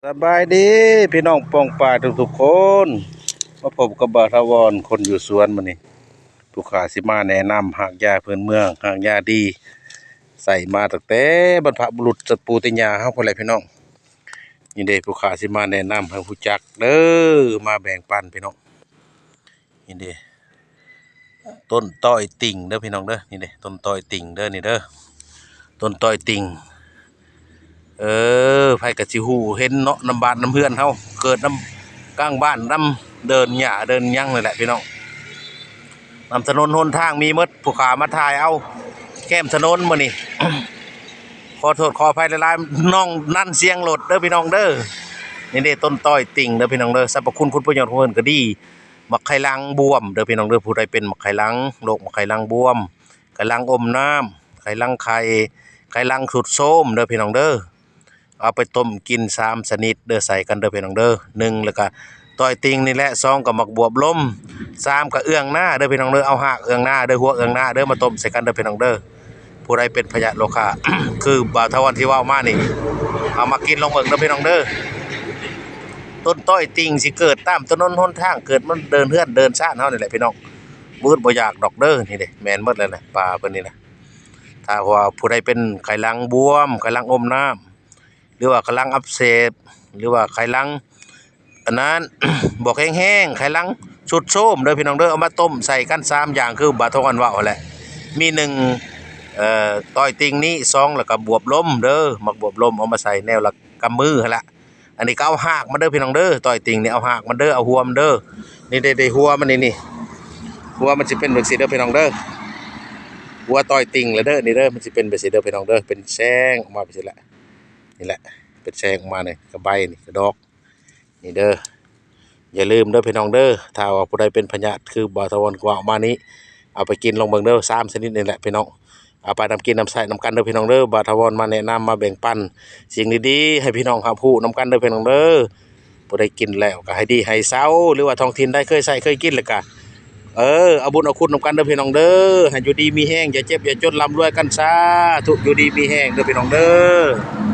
ສະບາຍດີພີ່ນ້ອງປ້ອງປາຍທຸກໆຄົນ, ມາພົບກັບບ່າວຖາວອນຄົນຢູ່ສວນມື້ນີ້. ຜູ້ຂ້າຊິມາແນະນຳຮາກຢາພື້ນເມືອງ, ຮາກຢາດີ ໃຊ້ມາຕັ້ງແຕ່ບັນພະບຸລຸດຕະປູຕະຍ່າເຮົາພຸ້ນແຫຼະພີ່ນ້ອງ. ນີ້ເດ້ ຜູ້ຂ້າຊິມາແນະນຳໃຫ້ຮູ້ຈັກເດີ້, ມາແບ່ງປັນພີ່ນ້ອງ. ນີ້ເດ້ ຕົ້ນຕ້ອຍຕິ່ງເດີ້ພີ່ນ້ອງເດີ້. ນີ້ເດ້ ຕົ້ນຕ້ອຍຕິ່ງເດີ້ ນີ້ເດີ້ ຕົ້ນຕ້ອຍຕິ່ງ. ເອີ ໃຜກໍຊິຮູ້ເຫັນເນາະ, ນຳບ້ານນຳເຮືອນເຮົາ, ເກີດນຳກາງບ້ານ, ນຳເດີ່ນຫຍ້າເດີ່ນຫຍັງນີ້ແຫຼະພີ່ນ້ອງ. ນຳຖະໜົນຫົນທາງມີໝົດ, ຜູ້ຂ້າມາຖ່າຍເອົາແຄມຖະໜົນມື້ນີ້. ຂໍໂທດຂໍອະໄພຫຼາຍໆ ນ້ອງນັ້ນສຽງລົດເດີ້ພີ່ນ້ອງເດີ້. ນີ້ເດ້ ຕົ້ນຕ້ອຍຕິ່ງເດີ້ພີ່ນ້ອງເດີ້, ສັບພະຄຸນຄຸນປະໂຫຍດຂອງເພິ່ນກໍດີ. ໝາກໄຂ່ຫຼັງບວມເດີ້ພີ່ນ້ອງເດີ້. ຜູ້ໃດເປັນໝາກໄຂ່ຫຼັງ, ໂລກໝາກໄຂ່ຫຼັງບວມ, ໄຂ່ຫຼັງອົມນ້ຳ, ໄຂ່ຫຼັງໄຂ່, ໄຂ່ຫຼັງຊຸດໂຊມເດີ້ພີ່ນ້ອງເດີ້. ເອົາໄປຕົ້ມກິນສາມຊະນິດເດີ້, ໃສ່ກັນເດີ້ພີ່ນ້ອງເດີ້. ໜຶ່ງ ແລ້ວກະຕ້ອຍຕິ່ງນີ້ແຫຼະ, ສອງ ກໍໝາກບວບລົມ, ສາມ ກໍເອື້ອງນາເດີ້ພີ່ນ້ອງເດີ້. ເອົາຮາກເອື້ອງນາເດີ້, ຫົວເອື້ອງນາເດີ້ ມາຕົ້ມໃສ່ກັນເດີ້ພີ່ນ້ອງເດີ້. ຜູ້ໃດເປັນພະຍາດໂລຄາ ຄືບ່າວຖາວອນທີ່ເວົ້າມານີ້, ເອົາມາກິນລອງເບິ່ງເດີ້ພີ່ນ້ອງເດີ້. ຕົ້ນຕ້ອຍຕິ່ງຊິເກີດຕາມຖະໜົນຫົນທາງ, ເກີດມາເດີ່ນເຮືອນເດີ່ນຊານເຮົານີ້ແຫຼະພີ່ນ້ອງ. ບໍ່ອຶດບໍ່ຢາກດອກເດີ້. ນີ້ເດ້ ແມ່ນໝົດແລ້ວນະ ປ່າເພິ່ນນີ້ນະ. ຖ້າວ່າຜູ້ໃດເປັນໄຂ່ຫຼັງບວມ, ໄຂ່ຫຼັງອົມນ້ຳ, ຫຼືວ່າໄຂ່ຫຼັງອັກເສບ, ຫຼືວ່າໄຂ່ຫຼັງ ອັນນັ້ນ ບໍ່ແຂງແຮງ, ໄຂ່ຫຼັງຊຸດໂຊມເດີ້ພີ່ນ້ອງເດີ້. ເອົາມາຕົ້ມໃສ່ກັນສາມຢ່າງ ຄືບ່າວຖາວອນເວົ້າຫັ້ນແຫຼະ. ມີ ໜຶ່ງ ເອີ ຕ້ອຍຕິ່ງນີ້, ສອງ ແລ້ວກໍບວບລົມເດີ້, ໝາກບວບລົມເອົາມາໃສ່ແນວລະກຳມືຫັ້ນລະ. ອັນນີ້ກໍເອົາຮາກມັນເດີ້ພີ່ນ້ອງເດີ້, ຕ້ອຍຕິ່ງນີ້ເອົາຮາກມັນເດີ້, ເອົາຫົວມັນເດີ້. ນີ້ໄດ້ ໄດ້ຫົວມັນນີ້ ນີ້ ຫົວມັນຊິເປັນແບບຊີ້ເດີ້ພີ່ນ້ອງເດີ້. ຫົວຕ້ອຍຕິ່ງລະເດີ້ ນີ້ເດີ້, ມັນຊິເປັນແບບຊີ້ເດີ້ພີ່ນ້ອງເດີ້, ເປັນແສງອອກມາແບບຊີ້ແຫຼະ. ນີ້ແຫຼະ ເປັນແສງອອກມານີ້ ກະໃບນີ້ ກະດອກ ນີ້ເດີ້. ຢ່າລືມເດີ້ພີ່ນ້ອງເດີ້, ຖ້າວ່າຜູ້ໃດເປັນພະຍາດຄືບ່າວຖາວອນເວົ້າມານີ້, ເອົາໄປກິນລອງເບິ່ງເດີ້. ສາມຊະນິດນີ້ແຫຼະພີ່ນ້ອງ, ເອົາໄປນຳກິນນຳໃຊ້ນຳກັນເດີ້ພີ່ນ້ອງເດີ້. ບ່າວຖາວອນມາແນະນຳ ມາແບ່ງປັນສິ່ງດີໆ ໃຫ້ພີ່ນ້ອງຮັບຮູ້ນຳກັນເດີ້ພີ່ນ້ອງເດີ້. ຜູ້ໃດກິນແລ້ວກໍໃຫ້ດີໃຫ້ເຊົາ, ຫຼືວ່າທ້ອງຖິ່ນໃດເຄີຍໃຊ້ເຄີຍກິນແລ້ວກໍ ເອີ ເອົາບຸນເອົາຄຸນນຳກັນເດີ້ພີ່ນ້ອງເດີ້. ໃຫ້ຢູ່ດີມີແຮງ, ຢ່າເຈັບຢ່າຈົນ, ລ່ຳລວຍກັນ, ສາທຸ. ຢູ່ດີມີແຮງເດີ້ພີ່ນ້ອງເດີ້.